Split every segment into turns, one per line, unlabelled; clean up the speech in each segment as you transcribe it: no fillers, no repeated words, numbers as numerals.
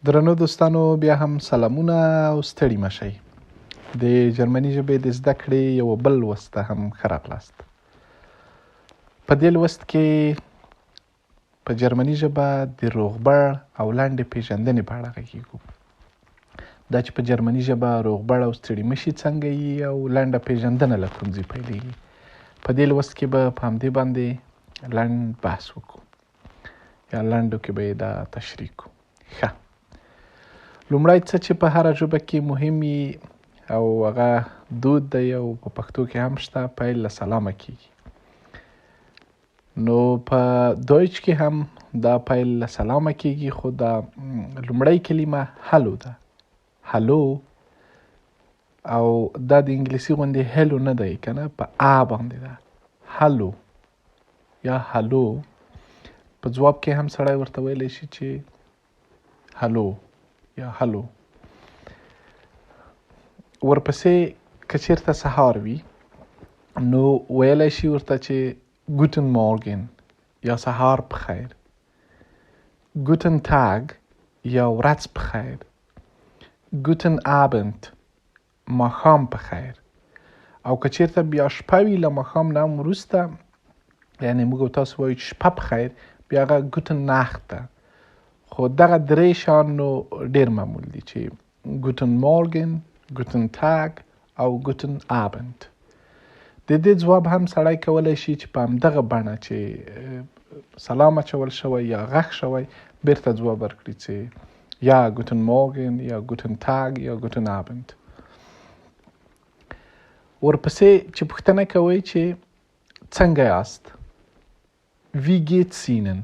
درنو دوستانو بیا هم سلامونه او ستړي مه شئ. د جرمني ژبې د زده کړې یوه بل لوست ته هم ښه راغلاست. په دې لوست کې په جرمني ژبه د روغبړ او لنډې پیژندنې په اړه غږیږو. دا چې په جرمني ژبه روغبړ او ستړي مشي څنګه یي او لنډه پیژندنه له کوم ځای پیلیږي، په دې لوست کې به په همدې باندې لنډ بحث وکړو یا لنډو کې به یې دا تشریح کړو. ښه، لومړی څه چې په هره ژبه کې مهم وي او هغه دود دی او په پښتو کې هم شته، پیل له سلامه کیږي. نو په دویچ کې هم دا پیل له سلامه کیږي، خو دا لومړی کلمه هلو ده. هلو، او دا د انګلیسي غوندې هلو نه دی کنه، په ا باندې ده، هلو یا هلو. په ځواب کې هم سړی ورته ویلی شي چې هلو یا هلو. ورپسې که چیرته سهار وي نو ویلی شي ورته چې ګوتن مورګن یا سهار په خیر، ګوتن تاګ یا ورځ په خیر، ګوتن آبند ماښام په خیر. او که چیرته بیا شپه وي له ماښام نه هم وروسته، یعنی موږ او تاسو وایو چې شپه په خیر، بیا هغه ګوتن ناخت ده. خو دغه درې شیان نو ډیر معمول دي چې ګوتن مورګن، ګوتن تاګ او ګوتن آبند. د دې ځواب هم سړی کولی شي چې په همدغه بڼه چې سلام اچول شوی یا غږ شوی بیرته ځواب ورکړي چې یا ګوتن مورګن یا ګوتن تاګ یا ګوتن آبند. ورپسې چې پوښتنه کوئ چې څنګه یاست، Wie geht's Ihnen؟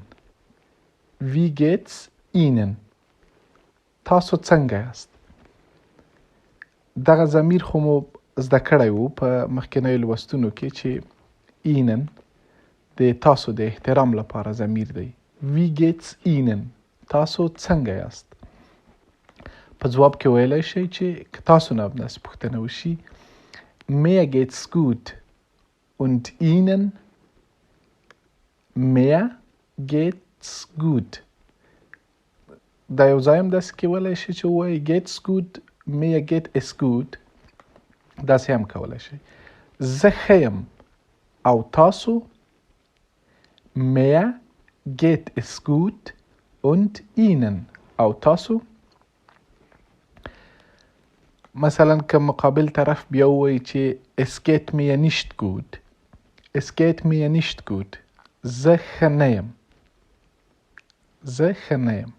Wie geht's Ihnen؟ تاسو څنګه یاست. دغه ضمیر خو مو زده کړی وو په مخکنیو لوستونو کې چې Ihnen د تاسو د احترام لپاره ضمیر دی. Wie geht's Ihnen؟ تاسو څنګه یاست. په ځواب کې ویلی شئ چې که تاسو نه هم داسې پوښتنه وشي، Mir geht's gut und Ihnen؟ Mir geht's gut. دا یو ځای هم داسې کولی شي چې ووایي geht's gut، mir geht es gut، داسې هم کولی شئ. زه ښه یم او تاسو؟ Mir geht es gut und Ihnen؟ او تاسو؟ مثلا که مقابل طرف بیا ووایي چې es geht mir nicht gut، es geht mir nicht gut، زه ښه نه یم، زه ښه نه یم.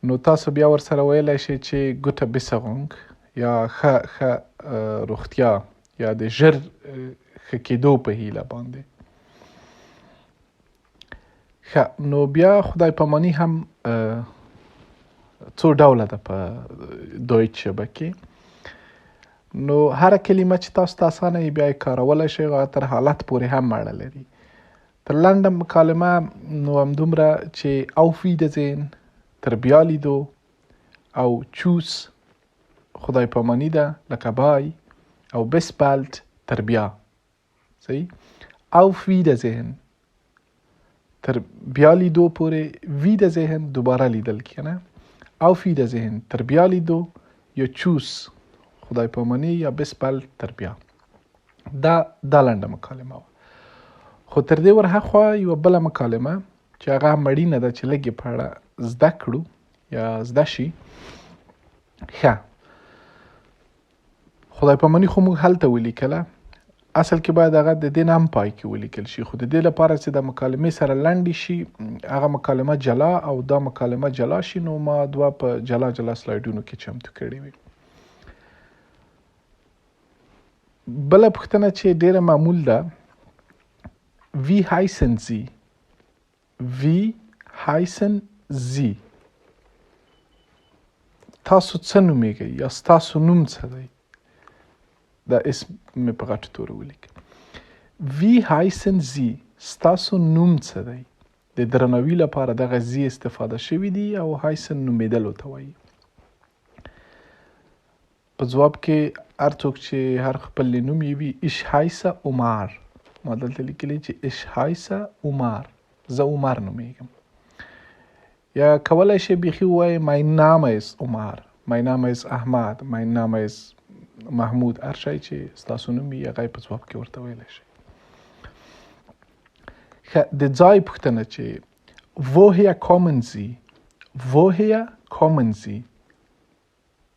نو تاسو بیا ورسره ویلی شئ چې ګوته بسغونګ یا ښه ښه روغتیا یا د ژر ښه کېدو په هیله باندې. ښه، نو بیا خدای پاماني هم څو ډوله ده په دویچ ژبه کې. نو هره کلمه چې تاسو ته اسانه وي بیا یې کارولی شئ، هغه تر حالت پورې هم اړه لري. تر لنډه مکالمه نو همدومره چې auf Wiedersehen تر بیا لیدو، او چوس خدای پاماني ده لکه بای، او bis bald تر بیا. صحیح؟ auf Wiedersehen تر بیا لیدو پورې، Wiedersehen دوباره لیدل کنه، auf Wiedersehen تر بیا لیدو، یا چوس خدای پاماني یا bis bald تر بیا. دا دا لنډه مکالمه وه. خو تر دې ورهاخوا یوه بله مکالمه چې هغه هم اړینه ده چې لږ یې په اړه زده کړو یا زده شي. ښه، خدای پاماني خو موږ هلته ولیکله، اصل کې باید هغه د دې نه هم پای کې ولیکل شي، خو د دې لپاره چې د مکالمې سره لنډې شي هغه مکالمه جلا او دا مکالمه جلا شي، نو ما دوه په جلا جلا سلایډونو کې چمتو کړې وي. بله پوښتنه چې ډېره معمول ده، Wie heißen Sie؟ Wie heißen Sie؟ تاسو څه نومېږئ یا ستاسو نوم څه دی؟ دا اسم مې په غټو تورو ولیکه. Wie heißen Sie؟ ستاسو نوم څه دی؟ د درناوي لپاره دغه زی استفاده شوي دي او heißen نومېدلو ته وایي. په ځواب کې هر څوک چې هر خپل نوم یې وي، ich heiße عمر، ما دلته لیکلي چې ich heiße عمر، زه عمر نومېږم. یا کولای شئ بیخي ووایئ mein Name ist عمر، mein Name ist احمد، mein Name ist محمود، هر شی چې ستاسو نوم وي هغه یې په ځواب کې ورته ویلی شئ. ښه، د ځای پوښتنه چې woher kommen Sie؟ woher kommen Sie؟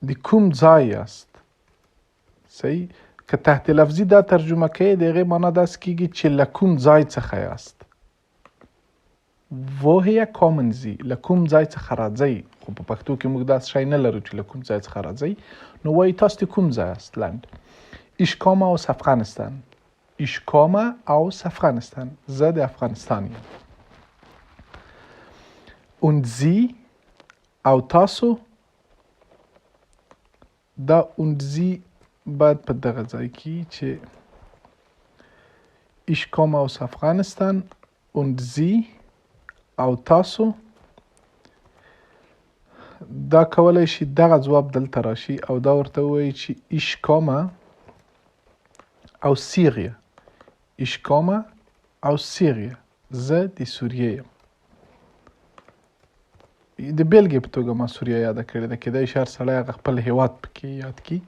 د کوم ځای یاست؟ صحیح، که تحت لفظي دا ترجمه کوي د هغې معنا داسې کېږي چې له کوم ځای څخه یاست. woher kommen Sie؟ له کوم ځای څخه راځئ؟ خو په پښتو کې موږ داسې شی نه لرو چې له کوم ځای څخه راځئ، نو وایي تاسو د کوم ځای یاست. لنډ، ich komme aus Afghanistan. Ich komme aus Afghanistan. زه د افغانستان یم. Und Sie؟ او تاسو؟ دا und Sie باید په دغه ځای کې چې ich komme aus Afghanistan und Sie او تاسو، دا کولی شي دغه ځواب دلته راشي او دا ورته ووایي چې ich komme aus Syrien. Ich komme aus Syrien. زه د سوریې یم. د بېلګې په توګه ما سوریه یاده کړې ده، کېدای شي هر سړی هغه خپل هیواد پکې یاد کړي.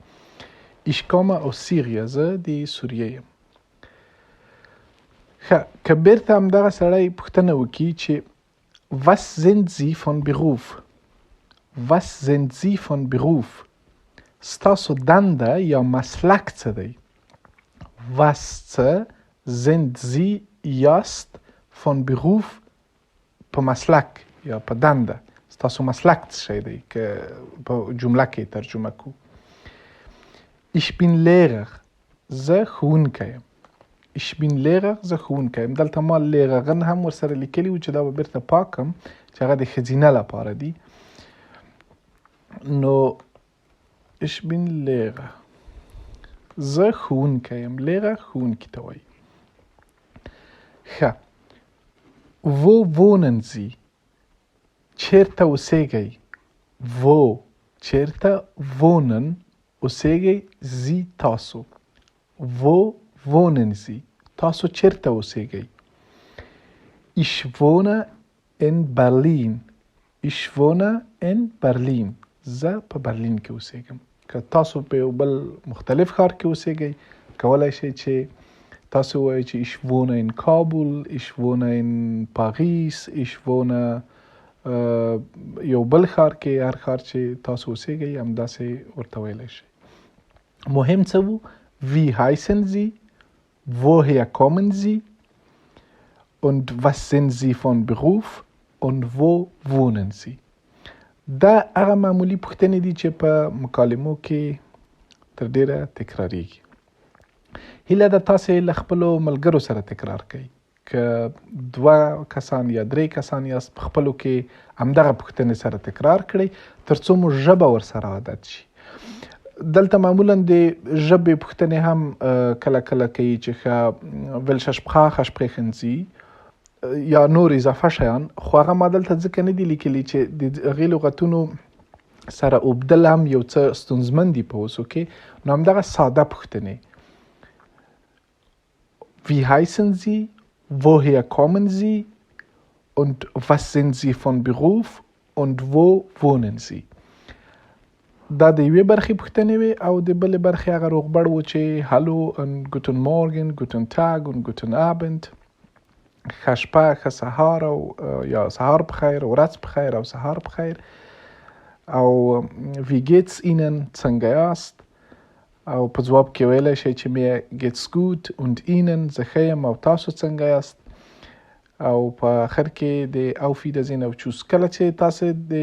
Ich komme aus Syrien. زه د سوریې یم. ښه، که بیرته همدغه سړی پوښتنه وکړي چې was sind Sie von Beruf؟ was sind Sie von Beruf؟ ستاسو دنده یا مسلک څه دی؟ was څه، sind Sie یاست، von Beruf په مسلک یا په دنده، ستاسو مسلک څه شی دی که په جمله کې ترجمه کو. Ich bin Lehrer. زه ښوونکی یم. Ich bin Lehrer. زه ښوونکی یم. دلته ما Lehrerin هم ورسره لیکلي وو چې دا به بیرته پاک کړم چې هغه د ښځینه لپاره دي. نو ich bin Lehrer. زه ښوونکی یم. Lehrer ښوونکي ته وایي. ښه، wo wohnen Sie؟ چیرته اوسیږئ؟ wo چیرته، wohnen اوسیږئ، Sie تاسو. wo wohnen Sie؟ تاسو چیرته اوسیږئ؟ Ich wohne in Berlin. Ich wohne in Berlin. زه په برلین کې اوسیږم. که تاسو په یو بل مختلف ښار کې اوسیږئ کولای شئ چې تاسو ووایئ چې ich wohne in Kabul، ich wohne in Paris، ich wohne یو بل ښار کې، هر ښار چې تاسو اوسیږئ همداسې ورته ویلی شئ. مهم څه وو؟ Wie heißen Sie؟ Woher kommen Sie؟ Und was sind Sie von Beruf؟ Und wo wohnen Sie؟ دا هغه معمولي پوښتنې دي چې په مکالمو کې تر ډېره تکراریږي. هیله ده تاسې له خپلو ملګرو سره تکرار کړئ. که دوه کسان یا درې کسان یاست په خپلو کې همدغه پوښتنې سره تکرار کړئ ترڅو مو ژبه ورسره عادت شي. دلته معمولا د ژبې پوښتنې هم کله کله کوي چې ښه welche Sprache sprechen Sie یا نور اضافه شیان، خو هغه ما دلته ځکه نه دي لیکلي چې د هغې لغتونو سره اوبدل هم یو څه ستونزمن دي په اوسو کې. نو همدغه ساده پوښتنې Wie heißen Sie؟ Woher kommen Sie؟ Und was sind Sie von Beruf؟ Und wo wohnen Sie؟ دا د یوې برخې پوښتنې وې او د بلې برخې هغه روغبړ و چې Hallo und guten Morgen، guten Tag und guten Abend، ښه شپه، ښه سهار او یا سهار په خیر، ورځ په خیر او سهار په خیر، او wie geht's Ihnen، څنګه یاست، او په ځواب کې ویلی شئ چې mir geht's gut und Ihnen، زه ښه یم او تاسو څنګه یاست. او په آخر کې د auf Wiedersehen او Tschüss. کله چې تاسو د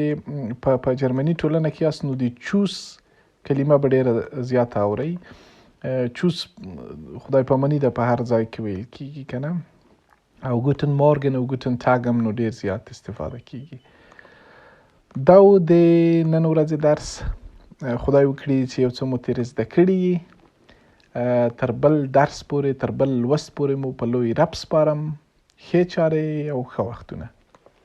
په جرمني ټولنه کې یاست نو د Tschüss کلمه به ډېره زیاته اورئ. Tschüss خدای پاماني ده په هر ځای کې ویل کیږي که نه، او Guten Morgen او Guten Tag هم نو ډېر زیات استفاده کیږي. دا و د نن ورځې درس. خدای وکړي چې یو څه مو ترې زده کړي. تر بل درس پورې، تر بل لوست پورې مو په لوی رب سپارم. ښې چارې او ښه وختونه.